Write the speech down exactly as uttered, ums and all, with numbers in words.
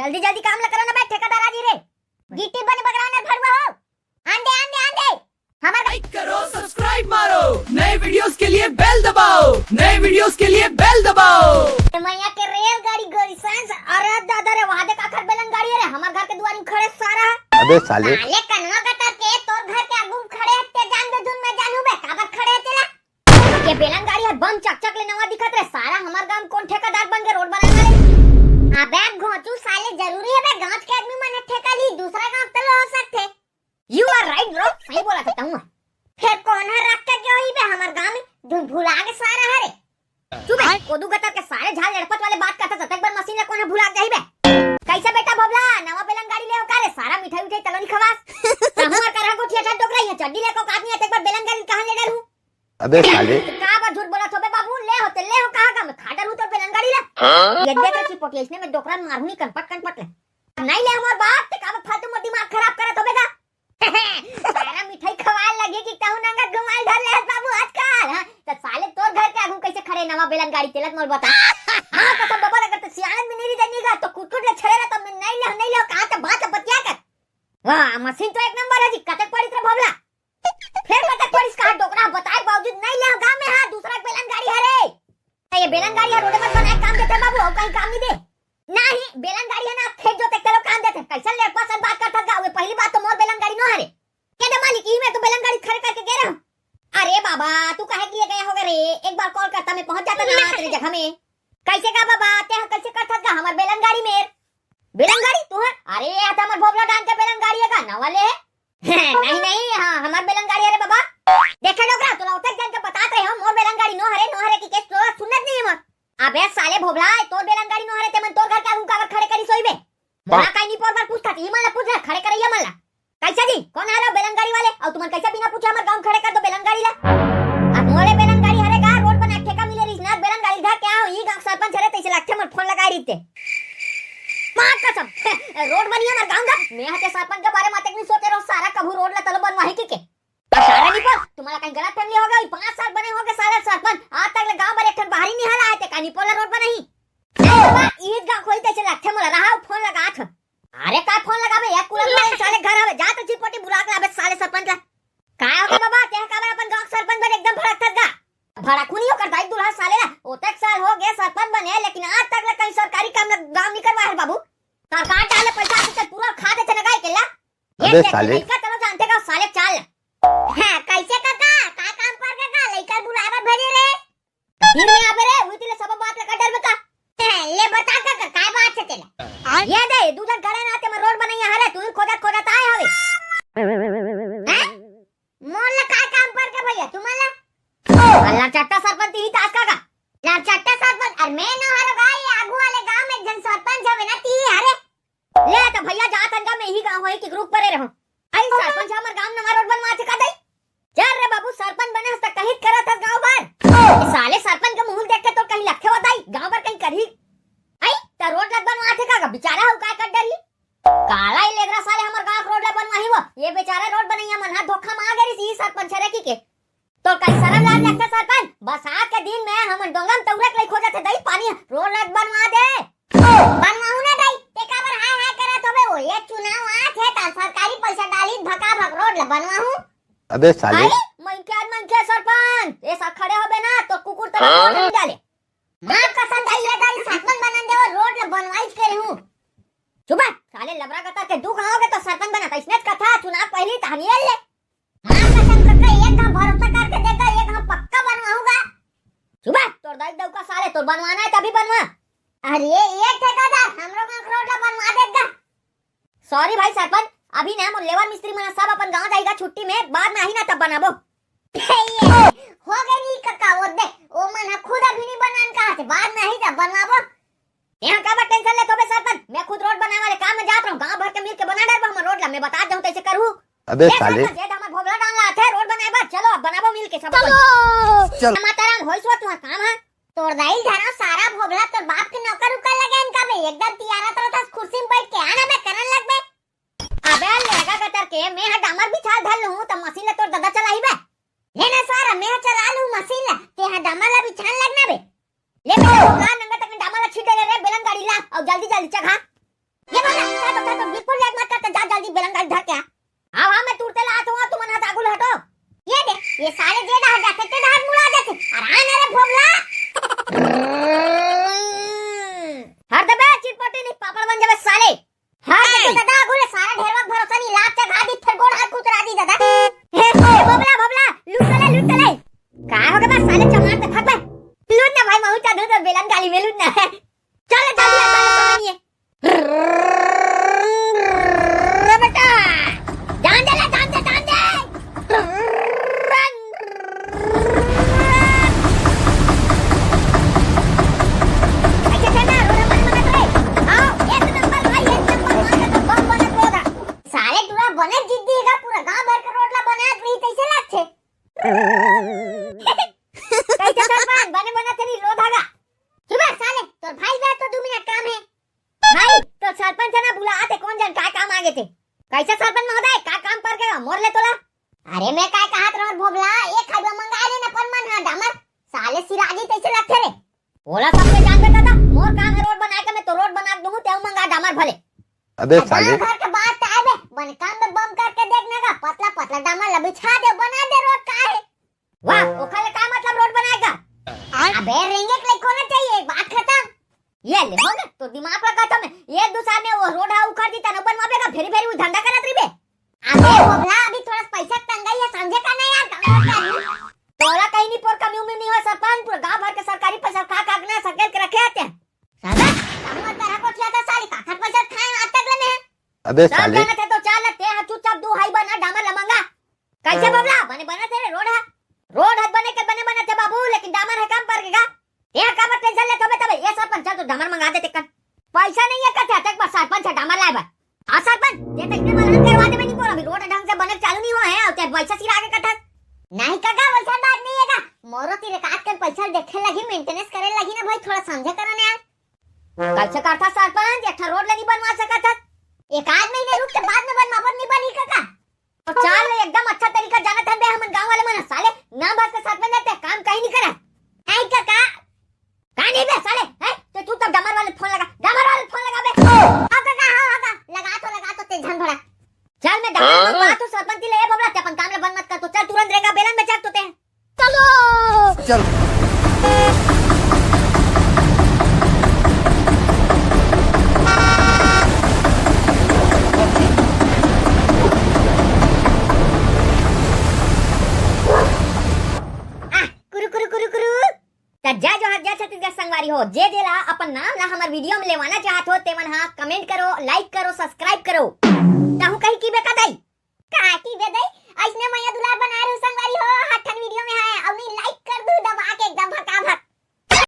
जल्दी जल्दी काम ला करो ना बे ठेकेदार जी रे। गिट्टी बन बगराना भरुआ हो। आंदे, आंदे, आंदे। हमर लाइक करो, सब्सक्राइब मारो, नए वीडियोस के लिए बेल दबाओ, नए वीडियोस के लिए बेल दबाओ। मैया के रेलगाड़ी गोरी सांस, अरे दादा रे, वहां देख आखर बेलन गाड़ी है रे, हमर घर के दुआरी में खड़े सारा। अबे साले। साले कनवा गतर के, तोर घर के आगू में खड़े है, ते जान दे धुन में जानू बे, काबर खड़े है तेला? ये बेलन गाड़ी है बम चकचक ले नवा दिखत रे, सारा हमर गांव कौन ठेकेदार बन के रोड बनाना रे? अबे घोंचू साले, जरूरी है बे गांव के आदमी मन ठेका ली, दूसरा गांव तलो हो सकथे। You are right bro, सही बोला था तहूँ। फिर कौन है रख के गयो ही बे हमर गांव में? धुन भुला के सारा हरे। चुप बे, कोदू गतर के सारे झाल लड़पत वाले बात करता, ततक बर मशीन ला कौन है भुला जाही बे? कैसे बेटा भोबला, नवा बेलन गाड़ी ले हो का रे? सारा मिठाई उठाई तलो नहीं खवास। तहूँ हर करहा गोठिया छा डोकरा, ये चड्डी ले को आदमी है, ततक बर बेलन गाड़ी कहाँ ले डरू? अबे साले। का बर झूठ बोलत हो बे बाबू? ले हो ते ले हो, कहाँ का मैं खा डरू तोर बेलन गाड़ी ला? हाँ? ये देख रे चिपोटी, इसने में डोकरा मारू नहीं कनपट कनपट ले। नहीं ले हमर बाप, ते का बर फालतू मोर दिमाग खराब करत हो बे का? सारा मिठाई खवाल लगे कि कहूं नंगा घुमाल धर ले बाबू आजकल, हाँ? तो साले तोर घर के आगू कैसे खड़े नवा बेलन गाड़ी तेलत मोल बता। हाँ, कसम बबल, अगर तो सियानत में नहीं रही देनी गा, तो कुटकुट ले छड़े रहा, तो मैं नहीं ले, नहीं ले, कहा तो बात बतिया कर। वाह, मशीन तो एक नंबर है जी, कतक पड़ी तेरा भोबला? फिर कतक पड़ी इसका डोकरा बताए बावजूद नहीं ले गांव में, हाँ, दूसरा बेलन गाड़ी हरे। ये बेलन गाड़ी है, रोड पर बनाए काम देते बाबू, और कहीं काम नहीं दे। नहीं, बेलन गाड़ी है ना, खेत जोते के लोग काम देते। कैसे ले पास बात करता गा, वे पहली बात तो मोर बेलन गाड़ी नो हरे। के दे मालिक, ई में तो बेलन गाड़ी खड़े करके गे रहा। अरे बाबा, तू काहे के लिए गया होगा रे? एक बार कॉल करता, मैं पहुंच जाता ना तेरे जगह में। कैसे का बाबा, ते ह कैसे करथस गा हमर बेलन गाड़ी में? बेलन गाड़ी तू ह? अरे, ये तो हमर भोबला डान के बेलन गाड़ी है का? नवा ले? नहीं, नहीं, हाँ, हमर बेलन गाड़ी, अरे बाबा। देखे डोकरा, तोला उठक जान के बतात रहे हो, मोर बेलन गाड़ी नो हरे, नो हरे की केस तोला सुनत नहीं है मोर। अबे साले भोबला, तोर बेलन गाड़ी नो हरे, ते मन तोर घर के आगू काबर खड़े करी सोई बे? मोला काई नहीं पोर बर पूछता, ई मन ला पूछ ना, खड़े करैया मन ला। कैसे जी? कौन हरे बेलन गाड़ी वाले? और तुमन कैसे बिना पूछे हमर गांव खड़े कर दो बेलन गाड़ी ला? अब मोरे बेलन गाड़ी हरे गा, रोड बना ठेका मिले रिस ना, बेलन गाड़ी धर के आओ, ई गांव सरपंच हरे, तैसे लागथे मोर फोन लगाए रहिते। मार कसम, रोड बनी हमर गांव गा, मैं हते सरपंच के बारे में तक नहीं सोचे रहो, सारा कभू रोड ला तलो बनवाही की के। सारा निपोर, तुम्हारा कहीं गलत फैमिली हो गई, पाँच साल बने हो गए साला सरपंच, आज तक ले गांव भर एक ठन बाहरी नहीं हला आए ते का निपोर ला रोड बनाही? ए बाबा, ईद गांव खोई तैसे लागथे मोला, रहा फोन लगात। अरे का फोन लगाबे, एक कुलत मारे साले घर हवे, जा तो चिपोटी बुला के लाबे साले सरपंच ला। का हो गे बाबा, ते काबर अपन गांव सरपंच बने एकदम भड़कथस गा? भड़कू नहीं हो कर दाई दुल्हा साले ला, ओतक साल हो गए सरपंच बने, लेकिन आज तक ले कहीं सरकारी काम ला गांव नहीं करवा है बाबू। सरकार डाले पैसा आके चल पूरा खा देथे ना गाय के ला। ये अबे देख, साले। लइका तलो जानथे का साले चाल। हाँ, कैसे काका? का काम पर काका? लइका बुलाए बर भेजे रे। दिन में आबे रे, हुई तिले सब बात लगा डर में का। ले बता काका, काय बात है तेला? ये दे, दू जन खड़े ना ते मैं रोड बनैया हरे, तू ही खोदत खोदत आए हवे। हैं? मोर ला काय काम पर के भैया, तुमन ला? अल्लाह चट्टा सरपंच ही तास काका। लाल चट्टा सरपंच, अरे मैं न हरो गा, ये आगू वाले गांव में एक जन सरपंच हवे ना, ती हरे। ले तो भैया, जा तन गा, मैं ही गांव होई कि ग्रुप परे रहूं। आई सरपंच हमर गांव नवा रोड बनवा थे का दई? चल रे बाबू, सरपंच बने हस त कहित करत हस गांव भर। ए साले सरपंच के मुंह देख के तो कहीं लखे होता ही, गांव भर कहीं करही। आई त रोड लग बनवा थे का, बेचारा हो काय कर डरही। काला ही लेगरा साले हमर गांव रोड ला बनवाही वो। ये बेचारा रोड बनैया मन हा धोखा मा आ गए सी सरपंच हरे की के। तो कहीं शर्म लाज लगता सरपंच? बरसात के दिन में हमन डोंगम तौरक लई खोजत हे दई पानी रोड ला बनवा दे। बनवाहू ना दई, ते काबर हाय हाय करत होबे? वो ये चुनाव आत हे त सरकारी पैसा डाली भका भक रोड ला बनवाहू। अबे साले। अरे, मनखे आज मनखे सरपंच, ये सब खड़े होबे ना तो कुकुर तरह वोट नहीं डाले। माँ कसम दई ये दारी सरपंच बनन देवो, रोड ला बनवाई के रहूं। चुप है, साले लबरा कतर के दू गांव के तो सरपंच बना, इसने कथा चुनाव पहली तहनियल ले। माँ कसम कका, एक घाव भरोसा करके देखा, एक घाव पक्का बनवाऊंगा। चुप है, तोर दाई दऊ का साले, तोर बनवाना है तभी बनवा। अरे ये ठेकेदार, हमरो गांव के रोड ला बनवा देगा। सॉरी भाई सरपंच, अभी ना मोर लेबर मिस्त्री मन सब अपन गांव जाएगा छुट्टी में, बाद में आही ना तब बनाबो। ये, हो गई नी कका, वो दे, ओ मन ह खुद अभी नहीं बनान कहा थे, बाद में आही तब बनवाबो। यहाँ काबर टेंशन लेत होबे सरपंच, मैं खुद रोड बनाए वाले काम में जात रहूं, गांव भर के मिल के बना डरबो हमर रोड ला, मैं बता जाऊं तैसे करू। अबे ए साले। सरपंच, ये हमर भोबला डाल रहा थे रोड बनाए बर, चलो अब बनाबो मिल के सब अपन। चलो। चलो। माता राम, होइस वो तुहार काम है। तोर दाई धरा सारा भोबला तोर बाप के नौकर उकर लगे इनका बे, एकदम तियारा तरह था कुर्सी में बैठ के आना बे करन लग बे। अबे लेगा गतर के, मैं हा डामर बिछाल धर लूं त मशीन ला तोर दादा चलाही बे। ले ना सारा, मैं हा चला लूं मशीन ला, ते हा डामर ला बिछान लगना बे। ले बेटा, वो कार नंगा तक डामर ला छीट दे रे, बेलन गाड़ी ला, और जल्दी जल्दी चघा। ये ना बुलात हे, कोन जन काय काम आगे ते? कइसे सरपंच महोदय, का काम पर गया मोर ले तोला? अरे मैं काय कहत रहूं भोभला, एक हाईवा मंगा ले न अपन मन हा डामर, साले सिराजी तइसे लगथे रे। ओला सबके जान दे दादा, मोर काम हे रोड बनाए के, मैं तो रोड बना दूं, तेहू मंगा डामर भले। अबे अब साले। गांव भर के बात आए बे, बने काम में बम करके देख ना गा, पतला पतला डामर ला बिछा दे, बना दे रोड का हे। वाह, ओखर ले का मतलब रोड बनाए का? अबे रेंगे के लिए कोना चाहिए, बात खत्म। ये ले हो ना, तो दिमाग लगा था मैं, एक दो साल में वो रोड हा उखड़ दी, तनो बनवाबे का, फेरी फेरी वो धंधा करत रहिबे। अबे भोभला, अभी थोड़ा पैसा तंगाई हे, समझे का नहीं यार, गांव भर के आदमी। तोला कहीं नहीं पोर कमी उमी नहीं हो सरपंच, पूरा गांव भर के सरकारी पैसा खा खा के ना सकेल के रखे आते हैं। साला, तहु अतरा कोठिया था साली, काखर पैसा खाए आज तक ले में। अबे सब साले। जानत हे तो चाल, ते हा चुपचाप दू हाईवा ना डामर ला मंगा। कइसे भोभला, बने बनत हे रे रोड हा? रोड हा बने के बने बनत हे बाबू, लेकिन डामर हा कम पर गे गा। ते हा काबर टेंशन लेत होबे तबे, ये सरपंच चल तो डामर मंगा दे तेकर। पैसा नहीं हे कथे, तेक बस सरपंच हा डामर लाए बर। आ सरपंच, ते तइसने मलहन करवा देबे निपोर, अभी रोड ढंग से बने चालू नहीं होए हे, अउ ते पैसा सिरा के कथस। नहीं कका, वइसन बात नहीं हे का। मोरो तीर एकाध कन पैसा देखे लगी, मेंटेनेंस करे लगी ना भाई, थोड़ा समझे करो ना यार। कइसे करथा सरपंच, एक ठा रोड ले नहीं बनवा सकत हस? एकाध महीने रुक के बाद में बनवाबो, नहीं बनही कका। तो चाल ले एकदम अच्छा तरीका जानत हन बे हमन गांव वाले मन, साले नाम बस के सरपंच हे, काम कहीं नहीं करा। नहीं कका, का नहीं बे साले, हैं? तो चुपचाप डामर वाले फोन लगा, डामर वाले फोन लगा बे। हाँ काका, हाँ, हाँ, काका, लगा तो, लगा तो, tension भरा। चल, मैं डामर हाँ? मंगवा तो सरपंच ले, ए बबला, ते अपन काम ले बंद मत कर, तो चल तुरंत रेंगा बेलन में चल तो ते। चलो। चल। आ, कुरु, कुरु, कुरु, कुरु। त जय जोहार, जय छत्तीसगढ़ संगवारी हो। जे जेला अपन नाम ला हमर video में लेवाना चाहत हो, तेमन हा comment करो, like करो, subscribe करो। तहु कहीं की बेका दई? का की बे दई?